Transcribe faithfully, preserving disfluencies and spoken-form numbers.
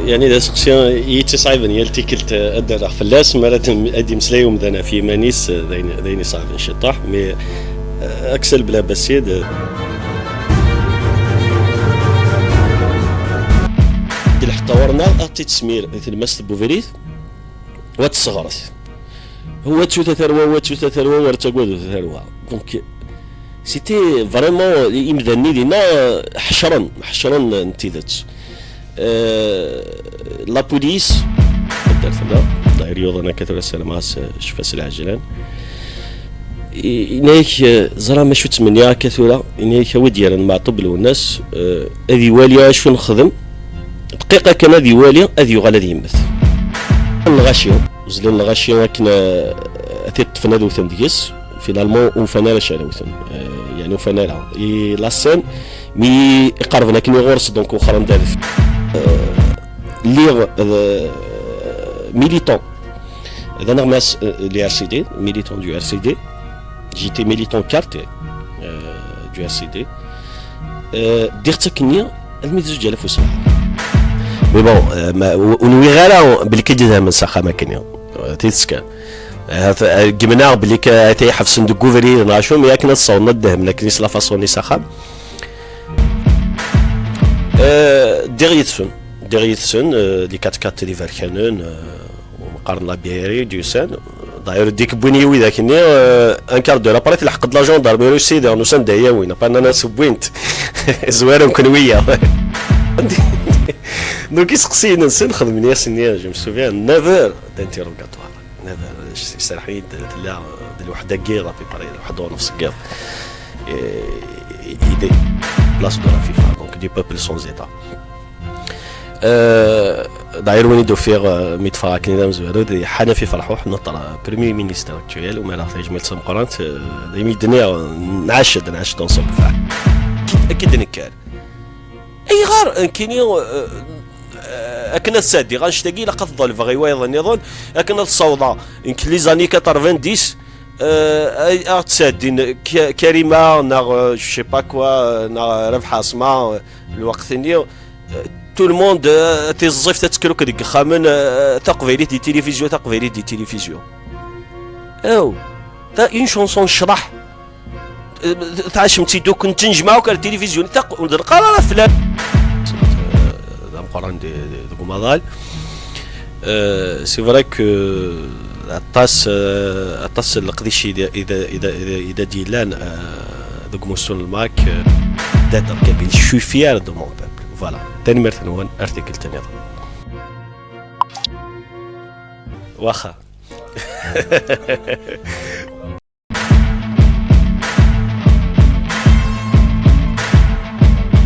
Yeɛni d aseqsi i yi-tt-iṣɛiben yal tikkelt, eh, ad d-rreɣ fell-as, mi ara d-, ad d-imeslay umdan ɣef yiman-is, eh, d ayen, d ayen iṣɛiben ciṭṭaḥ, mais, eh, Aksel Blabassid, eh, d lḥeqq ɣur-neɣ ad tt-id-tesmir i tlemmast n ubrid, wa tesseɣret. Wa ttu tatarwa, wa ttu tatarwa, ur ttagad tatarwa. Donc, c'était vraiment, imdanen-nni dinna ḥecren, ḥecren n tidet. Euh, la police, taddart-nneɣ, d'ailleurs yuḍen akka tura, ssarameɣ-as, euh, ccfa s lɛejlan. I-, yenna-yak, euh, ẓra macu ttmenniɣ akka tura, yenna-yak awi-d yerren Meɛṭub Lwennas, euh, ad iwali acu nexdem, dqiqa kan ad iwali, ad yuɣal ad yemmet. Lɣaci, zlan lɣaci akken, euh, ad t-ṭṭfen ad wten deg-s, finalement ur ufan ara acu ara wten. Euh, yeɛni ufan ara. I la scène, mi iqerben akken i ɣur-s, donc wexxren-d ar deffir. Euh, lliɣ, euh, militant d aneɣmas, euh, du R C D, militant du R C D. J'étais militant carte, euh, du R C D. Euh, ddiɣ-tt akkenni almi d zuǧ alaf u sebɛa. Mais bon, euh, ma, ur nwiɣ ara belli ad idhamen s axxam akkenni. Euh, tidet kan. Euh, t-, euh, ggmen-aɣ belli ka-, ad t-ḥebsen deg ubrid neɣ acu, mais akken ad ssawḍen ad ddahmen akken s la façon-nni s axxam. Euh, ddiɣ yid-sen. Ddiɣ yid-sen, euh, les quatre quatre d iberkanen, euh, umi qqaren la B R I, d-yusan. D'ailleurs, deg wwin-iyi widak-nni, euh, un quart d'heure après, tleḥq-d la gendarmerie aussi, daɣen usan-d ad iyi-awin, après nnan-as wwin-t. Zwaren-ken wiyaḍ. Donc, iseqsiyen-nsen, xedmen-as-nni, je me souviens, neuf heures d'interrogatoire. Neuf heures, serreḥ-iyi-d, tella, euh, d lweḥda n yiḍ, à peu près, lweḥda u nefs n yiḍ. Et, et des places de la FIFA, donc du peuple sans État. Euh, d'ailleurs, win i d-ufiɣ, euh, mi d-ffɣeɣ akken d amezwaru, d Ḥanafi Ferḥuḥ, notre, euh, Premier Ministre actuel, umi ara tajmilt tameqqrant, euh, d imi d-nniɣ, nɛac-d, nɛac-d ensemble. Akken d-nekker. Ayɣer, nekkini, euh, euh, akken ad sɛeddiɣ annect-agi, ilaq ad ḍelbeɣ i wayeḍ nniḍen, akken ad ssawḍeɣ, nekk, les années quatre-vingt-dix, euh, ay, ad ɣ-d-sɛeddin Ka-, Karima, neɣ, euh, je sais pas quoi, euh, neɣ Rabeḥ Ɛaṣma, euh, lweqt-nni, euh, tout le monde, euh, tiẓẓift ad tekker akk deg yexxamen, euh, taqbaylit di tilifizyu, taqbaylit di tilifizyu. Aw, ta, une chanson n ccḍeḥ. Eh, tɛacem-tt-id akk, nettnejmaɛ akk ar tilifizyu, taq-, ur d-neqqar ara fell-am. Eh, d ameqqran di, di, deg umaḍal. Eh, c'est vrai que aṭas, eh, aṭas n leqdic i d, i d, i d, i d, i d ad d-yellan, eh, deg umussu n lmak, eh, d'être kabyle, je suis fier de mon peuple. Voilà. Tanemmirt-nwen, ar tikkelt nniḍen. Waxa.